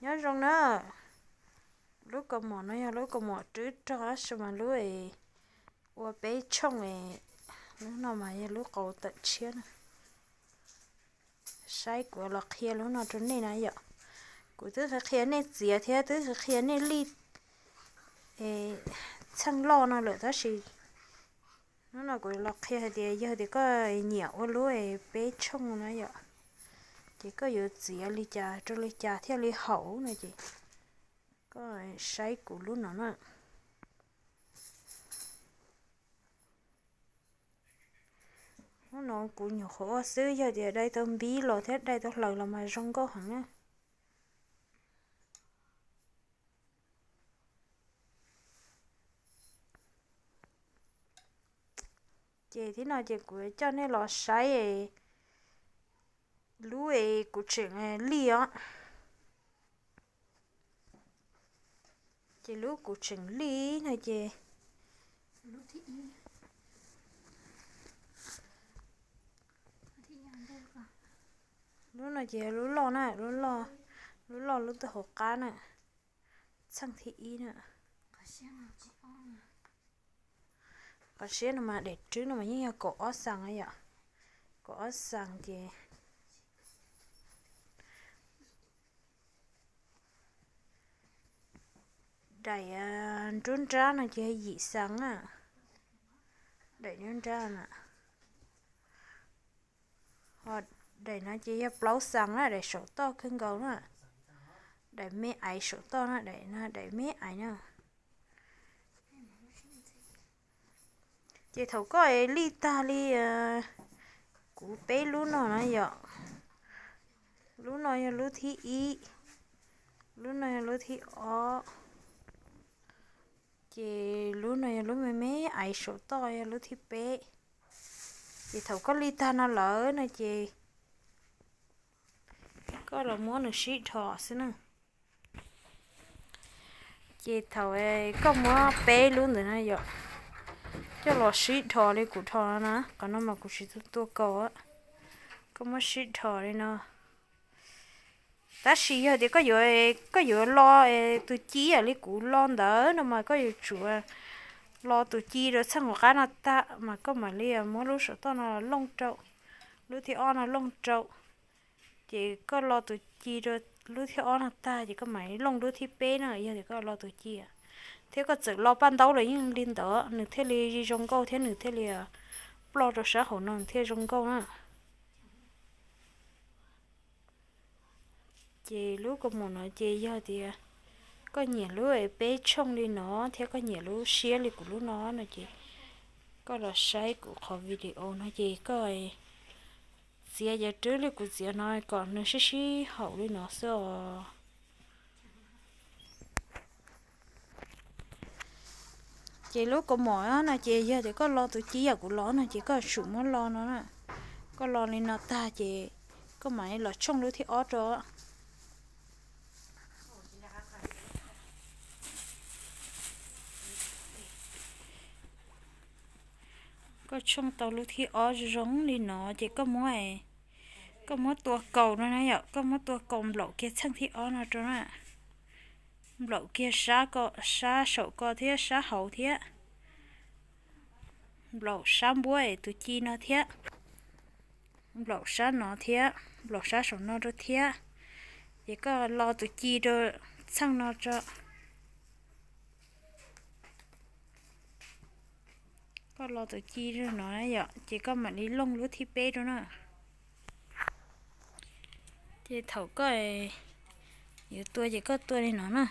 Nyob zoo na, lub kaus mom no yog lub kaus mom rwb rog tab sis mas lub es ua peb tshooj es lub no mas yog lub qau tawm tshiab na. Saib kuv los qhia lub no rau nej na yom. Kuv twb qhia nej txiav thiab twb qhia nej lij txheej loj no lawm tab sis hnub no kuv los qhia hais tias yog tias koj nyiam ua lub peb tshooj na yom, ces koj yuav txiav li cas rau li cas thiaj li haum no ces koj saib kuv lub no na. Lub no kuv nyuam qhuav ua xwb, yog tias dai tau npib los thiab dai tau hlaws los mas zoo nkauj heev na. Ces thib no ces kuv coj nej los saib lub es kuv tseem lij os. Ces lub kuv tseem lij no ces lub no ces lub loj na, lub loj, lub loj lub tawg hauv qab na, txheej thib ib na. Qhov siab no mas daim rwb no mas yeej yog kaum ob xees yom, kaum ob xees ces daim nruab nrab no ces yog yim xees na, daim nruab nrab na. Ho daim no ces yog plaub xees na, daim saum toj kawg nkaus na, daim me aiv saum toj na, daim no daim me aiv na. Ces thaum koj lij tag li kuv peb lub no na yom, lub no yog lub thib ib, lub no yog lub thib ob, ces lub no yog lub me me aiv saum toj yog lub thib peb. Ces thaum koj lij tag no lawm no ces koj los muab nws sib dhos xwb na. Ces thaum koj muab peb lub ntawd na yom, coj los sib dhos li kuv dhos no na, qhov no mas kuv tsis tau tua kaus, koj muab sib dhos li no. Tab sis yog tias koj yuav, koj yuav lo tus ci ib yam li kuv lo ntawd no mas koj yuav tsum lo tus ci rau txheej hauv qab no tag mas koj mam li muab lub saum toj no looj rau, lub thib ob no looj rau. Ces koj lo tus ci rau lub thib ob no tag ces koj mam li looj lub thib peb na, yog tias koj lo tus ci. Thiab koj txawm lo paj ntaub los yeej li ntawd, nws thiaj li zoo nkauj thiab nws thiaj li ploj rau sab hauv no nws thiaj zoo nkauj na. Ces lub kaus mom no ces yog tias koj nyiam lub peb tshooj li no thiab koj nyiam lub siab li kuv lub no no ces koj los saib kuv qhov video no ces koj txiav cov rwb li kuv txiav no kom nws sib sib haum li no xwb os. Ces lub kaus mom no ces yog tias koj lo tus ci yam kuv lo no ces koj tsum muab lo no na. Koj lo li no tag ces koj mam li los tshooj lub thib ob rau. Koj tshooj tau lub thib ob zoo li no ces koj muab, koj muab tua kaus no na yom, koj muab tua kaus nplaum kiag txheej thib ob no rau na. Nplaum kiag sab ko, sab saum ko thiab sab hauv thiab, nplaum sab npuab es tus ci no thiab, nplaum sab no thiab, nplaum sab saum no rau thiab. Ces koj lo tus ci rau txheej no tso. Koj lo tus ci rau no yom, ces koj mam li looj lub thib peb rau na. Ces thaum koj yuav tua ces koj tua li no na.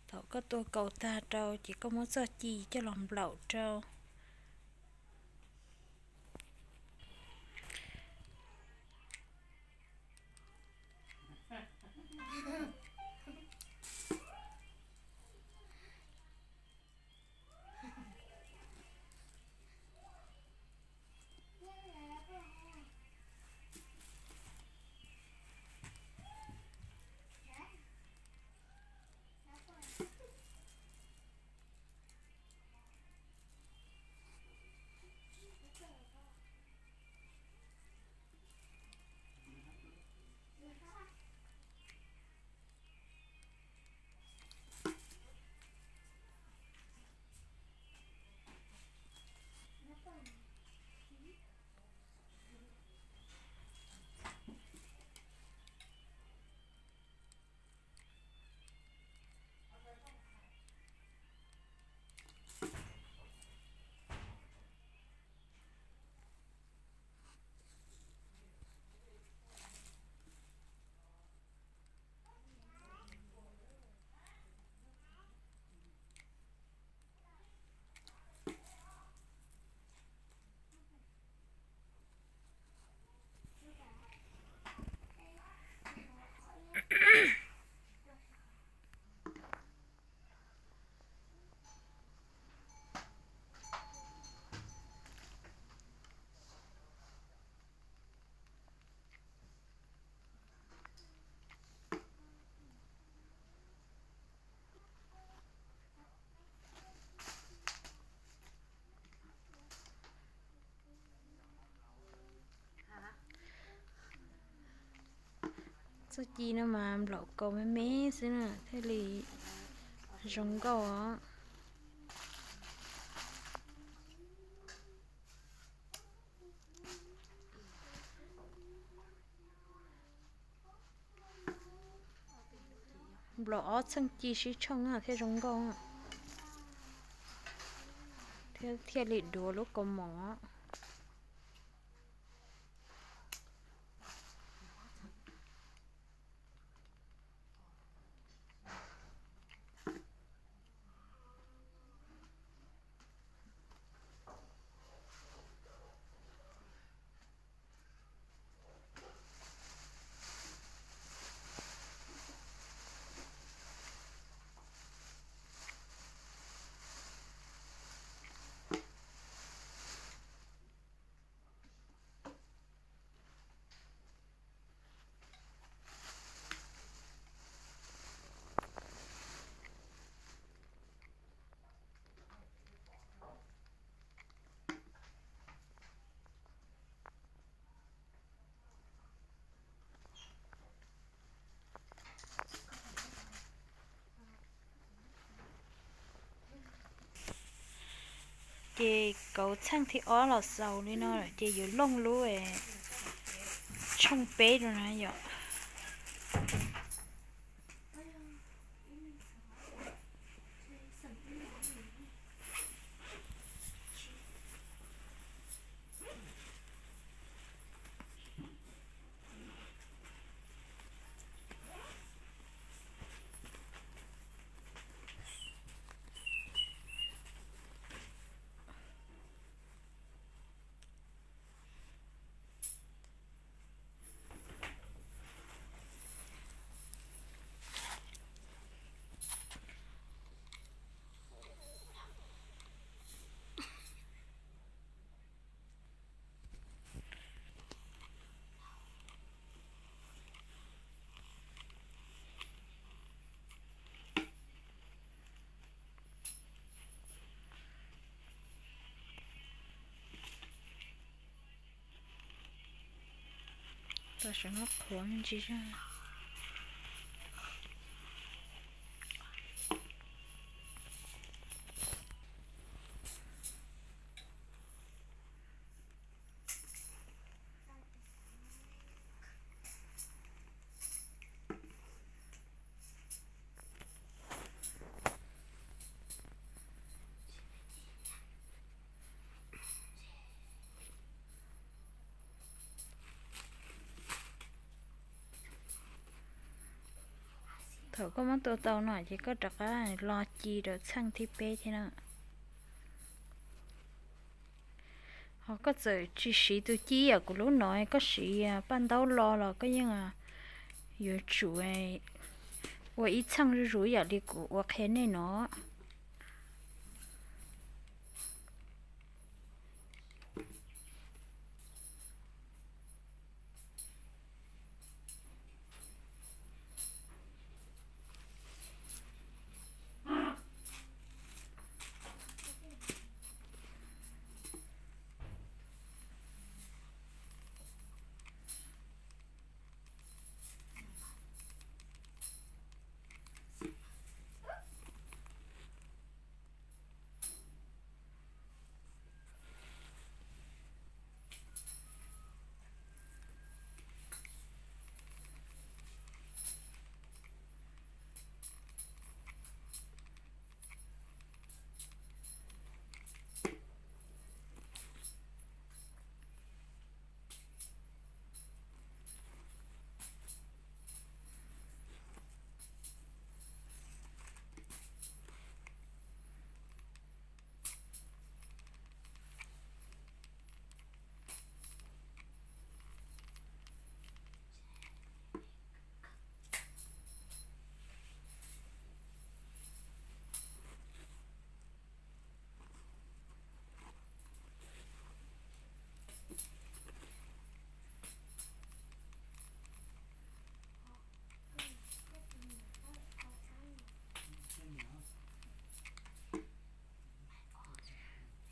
Thaum koj tua kaus tag rau ces koj muab txoj ci coj los nplaum rau. Txoj ci no mas nplaum kaus me me xwb na thiaj li zoo nkauj os. Nplaum ob txheej ci sib tshooj thiaj zoo nkauj, thiaj li duav lub kaus mom. Ces kauv txheej thib ob los xaus li no lawm ces yuav looj lub tshooj peb rau na yom. Tam sim no qhuav me ntsis zog. Thaum koj muab tua tau no ces koj rov qab los ci rau txheej thib peb thiab na. Ho koj txawm tsis siv tus ci yam kuv lub no, koj siv paj ntaub lo los koj yeej yuav tsum ua ib txheej zuj zus yam li kuv ua qhia nej no.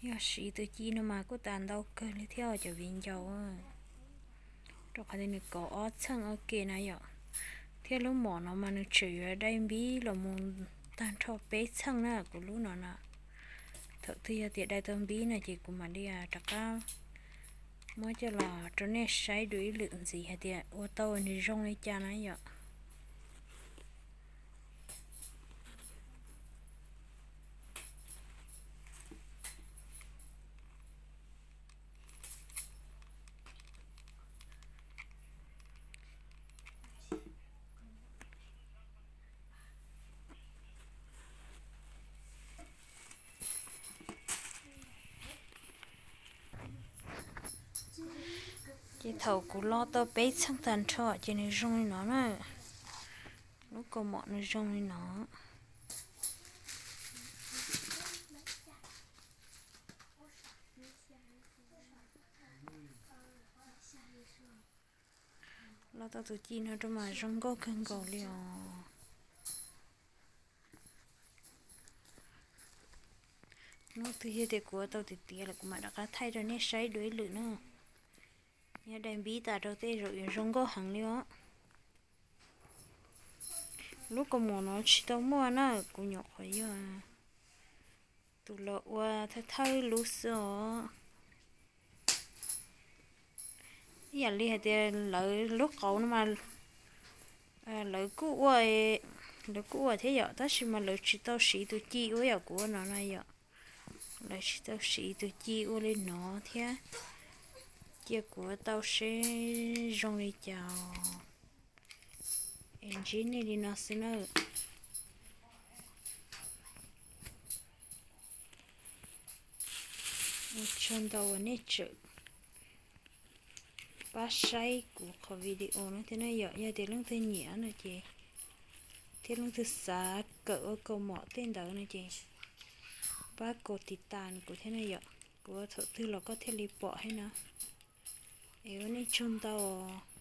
Yog siv tus ci no mas kuj tas ntau kawg li thiab cov viv ncaus, rau qhov tias nws kauv ob txheej ua ke na yom. Thiab lub mom no mas nws tseem yuav dai npib los mus tag nrho peb txheej na kuv lub no na. Thaum twg yog tias dai tau npib no ces kuv mam li rov qab muab coj los rau nej saib dua ib lwm ntxiv hais tias ua tau nws zoo li cas na yom. Ces thaum kuv lo tau peb txheej tag nrho ces nws zoo li no na. Lub kaus mom nws zoo li no. Lo tau tus ci no rau mas zoo nkauj kawg nkaus li os. Hnub twg yog tias kuv ua tau tiav tiav lawm kuv mam rov qab thaij rau nej saib dua ib lwm na. Yog dai npib tas rau tej zaum yuav zoo nkauj heev li os. Lub kaus mom no tsis tau muaj na, kuv nyuam qhuav yog tus los ua thawj thawj lub xwb os. Ib yam li hais tias lawv lub qauv no mas lawv kuj ua, lawv kuj ua thiab yom, tab sis mas lawv tsis tau siv tus ci ua yam kuv ua no na yom. Lawv tsis tau siv tus ci ua li no thiab. Cia kuv ua tau seb zoo li cas. Es ntsib nej li no xwb na. Ua tsaug ntau uas nej tseem pab saib kuv qhov video no thiab na yom. Yog tias leej twg nyiam no ces, thiab leej twg xav kawm ua kaus mom tej ntawd no ces pab kaus tiv tas kuv thiab na yom. Kuv ua thaum twg los koj thiaj li pom thiab na. Es ua nej tsaug ntau os.